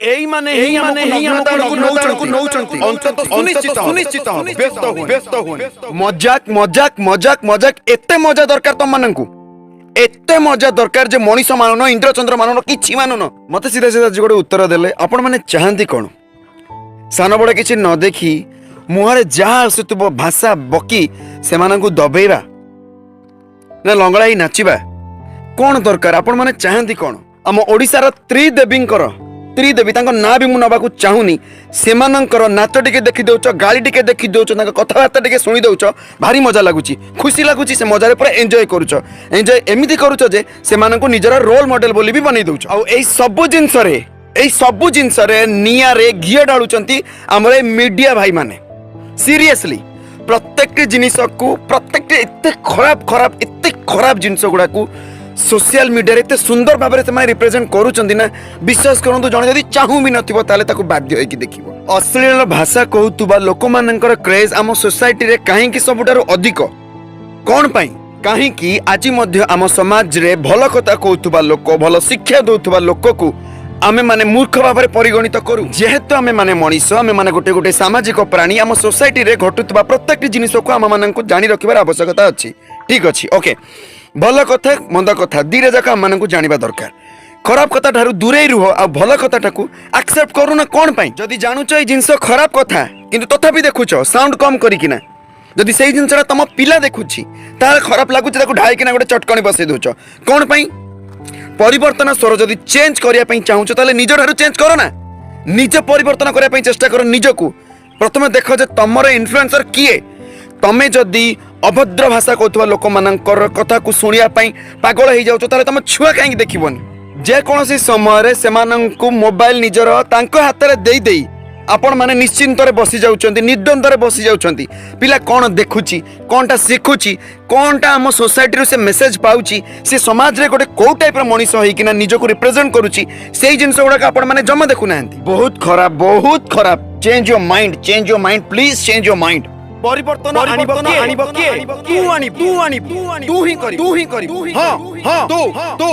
ଏଇମାନେ ହିଁ ଏଇମାନେ ଆମକୁ ହିଁ ଆମକୁ ନଗ୍ନତା ଆଡ଼କୁ ନଗ୍ନତା ଆଡ଼କୁ ନଉଛନ୍ତି। ନଉଛନ୍ତି। ଅନ୍ତତଃ ସୁନିଶ୍ଚିତ ସୁନିଶ୍ଚିତ ସୁନିଶ୍ଚିତ ହବ। ବ୍ୟସ୍ତ ହୁଅନି, ବ୍ୟସ୍ତ ହୁଅନି। ମଜାକ, ମଜାକ, ମଜାକ, ମଜାକ। ଏତେ ମଜା ଦରକାର ତମମାନଙ୍କୁ, ଏତେ ମଜା ଦରକାର ଯେ ମଣିଷ ମାନୁନ, ଇନ୍ଦ୍ରଚନ୍ଦ୍ର ମାନୁନ, କିଛି ମାନୁନ। ମତେ ସିଧା ସିଧା ଆଜି ଗୋଟେ ଉତ୍ତର ଦେଲେ, ଆପଣମାନେ ଚାହାନ୍ତି କ'ଣ? ସାନ ବଡ଼ କିଛି ନ ଦେଖି ମୁହଁରେ ଯାହା ଆସୁଥିବ ଭାଷା ବକି ସେମାନଙ୍କୁ ଦବେଇବା ନା ଲଙ୍ଗଳା ହେଇ ନାଚିବା? କ'ଣ ଦରକାର? ଆପଣମାନେ ଚାହାନ୍ତି କ'ଣ? ଆମ ଓଡ଼ିଶାର ତ୍ରିଦେବୀଙ୍କର, ତ୍ରିଦେବୀ, ତାଙ୍କ ନାଁ ବି ମୁଁ ନେବାକୁ ଚାହୁଁନି, ସେମାନଙ୍କର ନାଚ ଟିକେ ଦେଖିଦେଉଛ, ଗାଳି ଟିକେ ଦେଖିଦେଉଛ, ତାଙ୍କ କଥାବାର୍ତ୍ତା ଟିକେ ଶୁଣି ଦେଉଛ, ଭାରି ମଜା ଲାଗୁଛି, ଖୁସି ଲାଗୁଛି। ସେ ମଜାରେ ପୁରା ଏନ୍ଜୟ କରୁଛ। ଏନ୍ଜୟ ଏମିତି କରୁଛ ଯେ ସେମାନଙ୍କୁ ନିଜର ରୋଲ୍ ମଡେଲ ବୋଲି ବି ବନେଇ ଦେଉଛ। ଆଉ ଏଇ ସବୁ ଜିନିଷରେ ନିଆଁରେ ଘିଅ ଢାଳୁଛନ୍ତି ଆମର ଏଇ ମିଡ଼ିଆ ଭାଇମାନେ। ସିରିୟସଲି, ପ୍ରତ୍ୟେକଟି ଜିନିଷକୁ, ପ୍ରତ୍ୟେକଟି ଏତେ ଖରାପ ଖରାପ, ଏତେ ଖରାପ ଜିନିଷ ଗୁଡ଼ାକୁ ସୋସିଆଲ ମିଡ଼ିଆରେ ଏତେ ସୁନ୍ଦର ଭାବରେ ସେମାନେ ରିପ୍ରେଜେଣ୍ଟ କରୁଛନ୍ତି ନା, ବିଶ୍ୱାସ କରନ୍ତୁ, ଜଣେ ଯଦି ଚାହୁଁ ବି ନଥିବ, ତାହେଲେ ତାକୁ ବାଧ୍ୟ ହେଇକି ଦେଖିବ। ଅଶ୍ଳୀଳ ଭାଷା କହୁଥିବା ଲୋକମାନଙ୍କର କ୍ରେଜ୍ ଆମ ସୋସାଇଟିରେ କାହିଁକି ସବୁଠାରୁ ଅଧିକ? କ'ଣ ପାଇଁ? କାହିଁକି ଆଜି ମଧ୍ୟ ଆମ ସମାଜରେ ଭଲ କଥା କହୁଥିବା ଲୋକ, ଭଲ ଶିକ୍ଷା ଦେଉଥିବା ଲୋକକୁ ଆମେମାନେ ମୂର୍ଖ ଭାବରେ ପରିଗଣିତ କରୁ? ଯେହେତୁ ଆମେମାନେ ମଣିଷ, ଆମେମାନେ ଗୋଟେ ଗୋଟେ ସାମାଜିକ ପ୍ରାଣୀ, ଆମ ସୋସାଇଟିରେ ଘଟୁଥିବା ପ୍ରତ୍ୟେକଟି ଜିନିଷକୁ ଆମମାନଙ୍କୁ ଜାଣି ରଖିବାର ଆବଶ୍ୟକତା ଅଛି। ଠିକ୍ ଅଛି, ଓକେ। ଭଲ କଥା, ମନ୍ଦ କଥା, ଦୁଇଟା ଯାକ ଆମମାନଙ୍କୁ ଜାଣିବା ଦରକାର। ଖରାପ କଥା ଠାରୁ ଦୂରେଇ ରୁହ ଆଉ ଭଲ କଥାଟାକୁ ଆକ୍ସେପ୍ଟ କରୁନ କ'ଣ ପାଇଁ? ଯଦି ଜାଣୁଛ ଏଇ ଜିନିଷ ଖରାପ କଥା, କିନ୍ତୁ ତଥାପି ଦେଖୁଛ ସାଉଣ୍ଡ କମ୍ କରିକିନା, ଯଦି ସେଇ ଜିନିଷଟା ତମ ପିଲା ଦେଖୁଛି, ତାହେଲେ ଖରାପ ଲାଗୁଛି, ତାକୁ ଢାଇକିନା ଗୋଟେ ଚଟକଣି ବସେଇ ଦେଉଛ କ'ଣ ପାଇଁ? ପରିବର୍ତ୍ତନ ସ୍ୱର ଯଦି ଚେଞ୍ଜ କରିବା ପାଇଁ ଚାହୁଁଛ, ତାହେଲେ ନିଜ ଠାରୁ ଚେଞ୍ଜ କର ନା। ନିଜେ ପରିବର୍ତ୍ତନ କରିବା ପାଇଁ ଚେଷ୍ଟା କର ନିଜକୁ। ପ୍ରଥମେ ଦେଖ ଯେ ତମର ଇନଫ୍ଲୁଏନ୍ସର କିଏ। ତମେ ଯଦି ଅଭଦ୍ର ଭାଷା କହୁଥିବା ଲୋକମାନଙ୍କର କଥାକୁ ଶୁଣିବା ପାଇଁ ପାଗଳ ହେଇଯାଉଛ, ତାହେଲେ ତମ ଛୁଆ କାହିଁକି ଦେଖିବନି? ଯେକୌଣସି ସମୟରେ ସେମାନଙ୍କୁ ମୋବାଇଲ ନିଜର ତାଙ୍କ ହାତରେ ଦେଇ ଦେଇ ଆପଣମାନେ ନିଶ୍ଚିନ୍ତରେ ବସି ଯାଉଛନ୍ତି, ନିର୍ଦ୍ୱନ୍ଦ୍ୱରେ ବସି ଯାଉଛନ୍ତି। ପିଲା କ'ଣ ଦେଖୁଛି, କ'ଣଟା ଶିଖୁଛି, କ'ଣଟା ଆମ ସୋସାଇଟିରୁ ସେ ମେସେଜ ପାଉଛି, ସେ ସମାଜରେ ଗୋଟେ କୋଉ ଟାଇପ୍ର ମଣିଷ ହେଇକିନା ନିଜକୁ ରିପ୍ରେଜେଣ୍ଟ କରୁଛି, ସେଇ ଜିନିଷ ଗୁଡ଼ାକ ଆପଣମାନେ ଜମା ଦେଖୁନାହାନ୍ତି। ବହୁତ ଖରାପ, ବହୁତ ଖରାପ। Change your mind, change your mind, please change your mind. ପରିବର୍ତ୍ତନ ଆଣିବ କିଏ? ଆଣିବ କିଏ? ତୁ ଆଣିବୁ, ତୁ ଆଣିବୁ, ତୁ ହିଁ କରିବୁ, ତୁ ହିଁ କରିବୁ। ହଁ ହଁ, ତୁ, ତୁ।